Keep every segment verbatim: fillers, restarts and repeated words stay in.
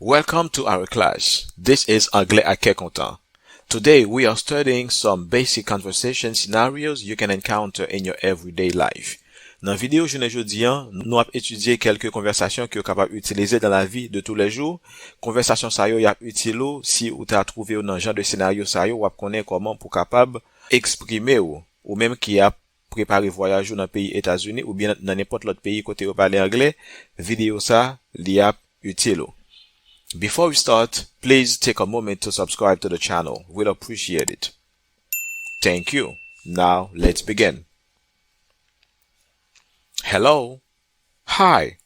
Welcome to our class. This is Anglè ak Kè Kontan. Today, we are studying some basic conversation scenarios you can encounter in your everyday life. Nan videyo jounen jodi a, nou ap etidye kèlke konvèsasyon ke w kapab itilize dans la vie de tous les jours. Konvèsasyon sa yo, y ap itil ou si ou ta twouve w nan jan de senaryo sa yo, w ap konnen kòman pou w kapab eksprime w, ou menm ki ap prepare vwayaj ou nan peyi Etazini oubyen nan nenpòt lòt peyi kote yo pale anglè, videyo sa, li ap itil ou. Before we start, please take a moment to subscribe to the channel. We'll appreciate it. Thank you. Now, let's begin. Hello. Hi.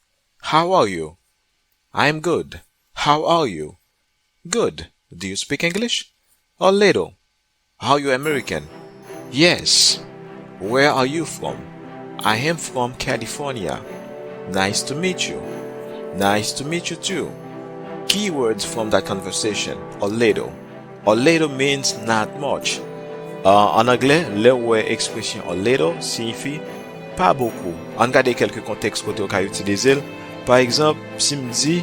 How are you? I'm good. How are you? Good. Do you speak English? A little. Are you American? Yes. Where are you from? I am from California. Nice to meet you. Nice to meet you too. Keywords from that conversation: a little. A little means not much. Uh, an anglè, lè w wè ekspresyon a little siyifi pa bokou. Ann gade kèlke kontèks kote w ka itilize l. Pa egzanp, si m di,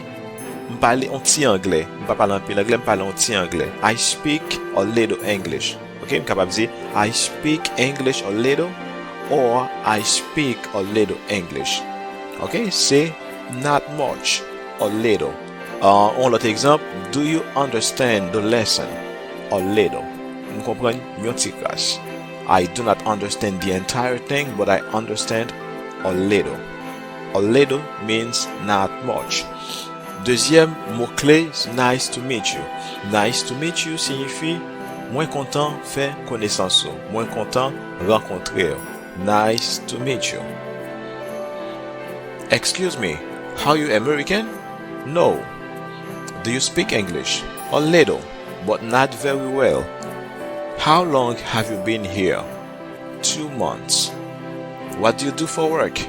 m pale on ti anglè, m pa pale anpil anglè, m pale on ti anglè. I speak a little English. Ok, m kapab di, I speak English a little, or I speak a little English. Ok, se not much, a little. Uh, on lòt egzanp, do you understand the lesson? A little. M konprann yon ti kras. I do not understand the entire thing, but I understand a little. A little means not much. Dezyèm mo kle, nice to meet you. Nice to meet you siyifi mwen kontan fè konesans ou, mwen kontan rankontre w. Nice to meet you. Excuse me, are you American? No. Do you speak English? A little, but not very well. How long have you been here? Two months. What do you do for work?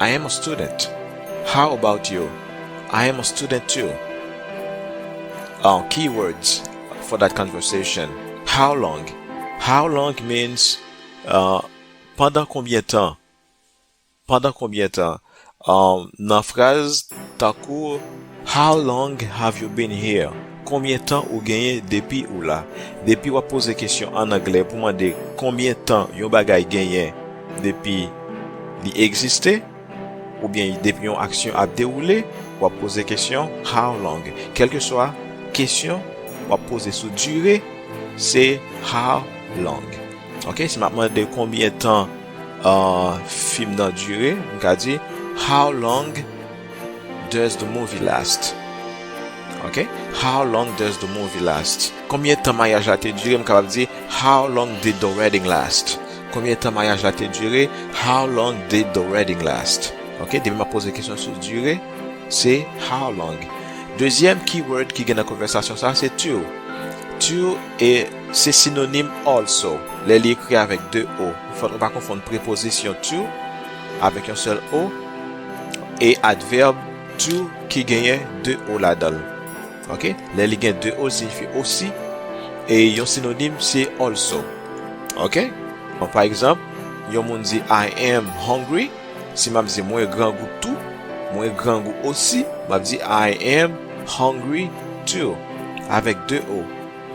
I am a student. How about you? I am a student too. Uh, keywords for that conversation. How long? How long means uh, pandan konbyen tan? Pandan konbyen tan? Um, nan fraz tankou, how long have you been here? Konbyen tan ou genyen depi ou la? Depi w ap poze kesyon an anglè pou mande konbyen tan yon bagay genyen depi li egziste, oubyen depi yon aksyon ap dewoule, w ap poze kesyon how long. Kèlkeswa kesyon w ap poze sou dire, se how long. Ok, si m ap mande konbyen tan uh, fim nan dire, m ka di, how long does the movie last? Ok? How long does the movie last? Konbyen tan maryaj la te dire? M kapab di, how long did the wedding last? Konbyen tan maryaj la te dire? How long did the wedding last? Ok? Depi m ap poze kesyon sou dire, se how long. Dezyèm keyword ki gen nan konvèsasyon sa, se too. Too e se sinonim also. Lè li ekri avèk de o, fòk nou pa konfonn prepozisyon too avèk yon sèl o e advèb too ki genyen de o ladan l. Ok? Lè li gen de o, li siyifi osi. E yon sinonim, se also. Ok? Bon, pa egzanp, yon moun di, I am hungry. Si m ap di, mwen grangou tou, mwen grangou osi, m ap di, I am hungry too, avèk de o.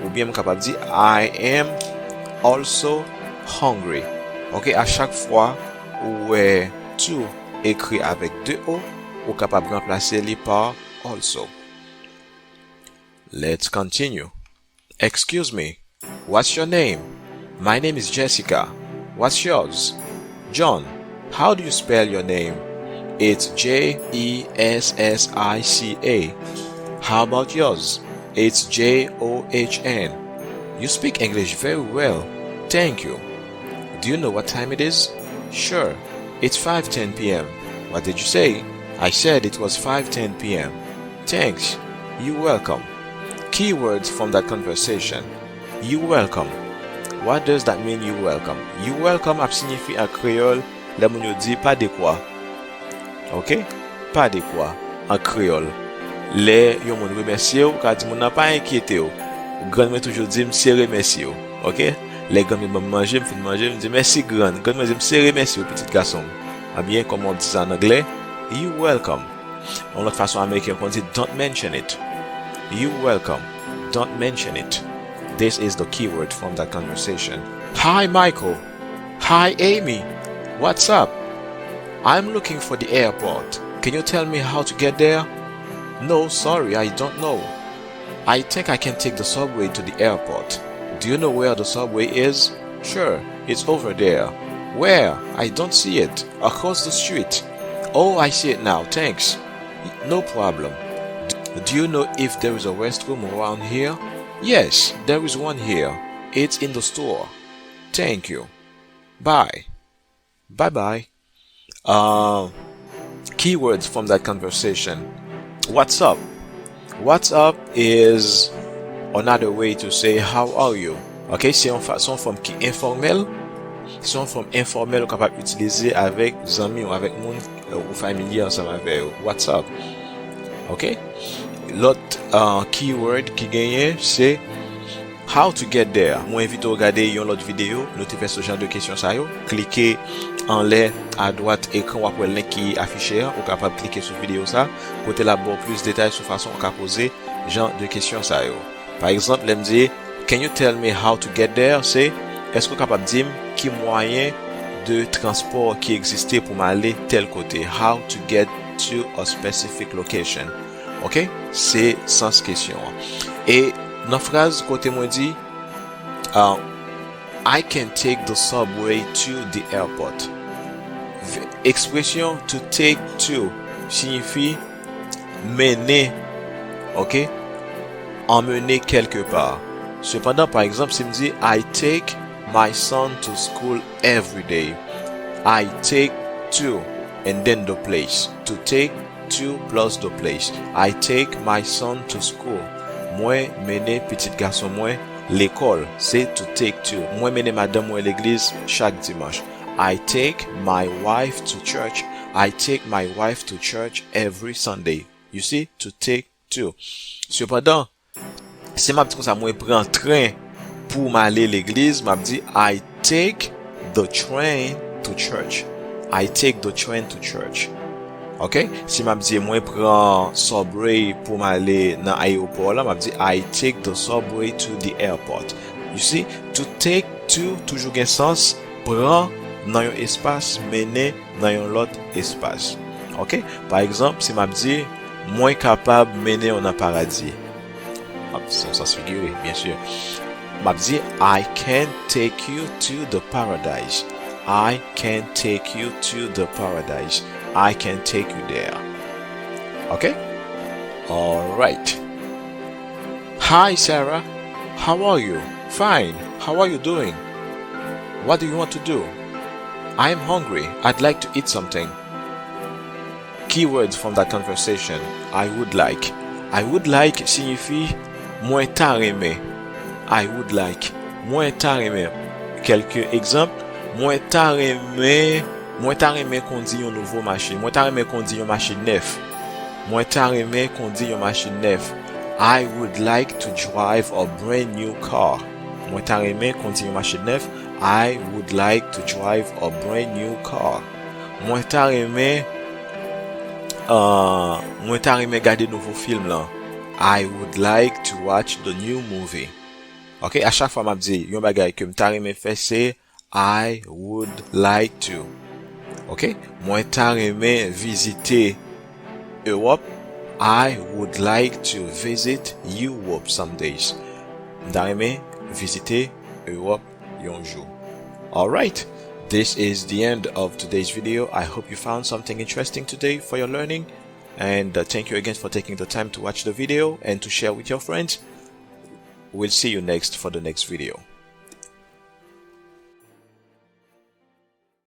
Oubyen m kapab di, I am also hungry. Ok, a chak fwa ou wè too ekri avèk de o, ou kapab ranplase li pa also. Let's continue. Excuse me, what's your name? My name is Jessica. What's yours? John, how do you spell your name? It's J E S S I C A. How about yours? It's J O H N. You speak English very well. Thank you. Do you know what time it is? Sure. It's five ten p m. What did you say? I said it was five ten p m. Thanks. You welcome. Keywords from that conversation. You welcome. What does that mean, you welcome? You welcome ap siyifi an kreyòl lè moun yo di pa dekwa. Ok? Pa dekwa, an kreyòl. Lè yon moun remèsye w, ou ka di moun nan pa enkyete w. Grann mwen toujou di m se remèsye w. Ok? Lè grann mwen ban m manje, m fin manje, m di mèsi grann. Grann mwen di m se remèsye w, pitit gason m. Ebyen, kòman w di sa an anglè? You welcome. Yon lòt fason ameriken yo konn di don't mention it. You welcome. Don't mention it. This is the keyword from that conversation. Hi, Michael. Hi, Amy. What's up? I'm looking for the airport. Can you tell me how to get there? No, sorry, I don't know. I think I can take the subway to the airport. Do you know where the subway is? Sure, it's over there. Where? I don't see it. Across the street. Oh, I see it now. Thanks. No problem. Do you know if there is a restroom around here? Yes, there is one here. It's in the store. Thank you. Bye. Bye bye. Uh, keywords from that conversation. What's up? What's up is another way to say how are you. Ok, se yon, fa- se yon fòm ki enfòmèl. Se yon fòm enfòmèl ou kapab itilize avèk zanmi w, avèk moun ou familye ansanm avè yo. What's up? Ok? Lòt uh, keyword ki genyen se how to get there. Mwen envite w gade yon lòt videyo, nou te fè sou jan de kesyon sa yo. Klike anlè adwat ekran, w ap wè link ki afiche an. Ou kapab klike sou videyo sa, kote l ap ba w plis detay sou fason ou ka poze jan de kesyon sa yo. Pa egzanp, lè m di, Can you tell me how to get there? Se, èske w kapab di m ki mwayen de transpò ki egziste pou m ale tèl kote? How to get to a specific location. Ok? Se sans kesyon an. E nan fraz kote mwen di, uh, I can take the subway to the airport. Ekspresyon to take to siyifi mennen, ok? Emmener quelque part. Sepandan, pa egzanp, si m di, I take my son to school every day. I take to, and then the place. To take to plus the place. I take my son to school. Mwen mennen pitit gason mwen lekòl. Se to take to. Mwen mennen madanm mwen legliz chak dimanch. I take my wife to church. I take my wife to church every Sunday. You see, to take to. Sepandan, si m ap di konsa, mwen pran tren pou m ale legliz, m ap di, I take the train to church. I take the train to church. Ok? Si m ap di, mwen pran subway pou m ale nan ayewopò la, m ap di, I take the subway to the airport. You see, to take to toujou gen sans pran nan yon espas, mennen nan yon lòt espas. Ok? Pa egzanp, si m ap di, mwen kapab mennen w nan paradi. M ap, se yon sans figire, byen si. M ap di, I can take you to the paradise. I can take you to the paradise. I can take you there. Ok? Alright. Hi, Sarah. How are you? Fine. How are you doing? What do you want to do? I am hungry. I'd like to eat something. Keywords from that conversation. I would like. I would like siyifi mwen ta renmen. I would like. Mwen ta renmen. Kèlke egzanp, mwen ta renmen, mwen ta renmen kondi yon nouvo machin. Mwen ta renmen kondi yon machin nèf. Mwen ta renmen kondi yon machin nèf. I would like to drive a brand new car. Mwen ta renmen kondi yon machin nèf. I would like to drive a brand new car. Mwen ta renmen, uh, mwen ta renmen gade nouvo fim lan. I would like to watch the new movie. Ok, a chak fwa m ap di yon bagay ke m ta renmen fè, se I would like to. Ok, mwen ta renmen vizite Ewòp. I would like to visit Europe some days. M ta renmen vizite Ewòp yon jou. Alright, this is the end of today's video. I hope you found something interesting today for your learning. And uh, thank you again for taking the time to watch the video and to share with your friends. We'll see you next for the next video.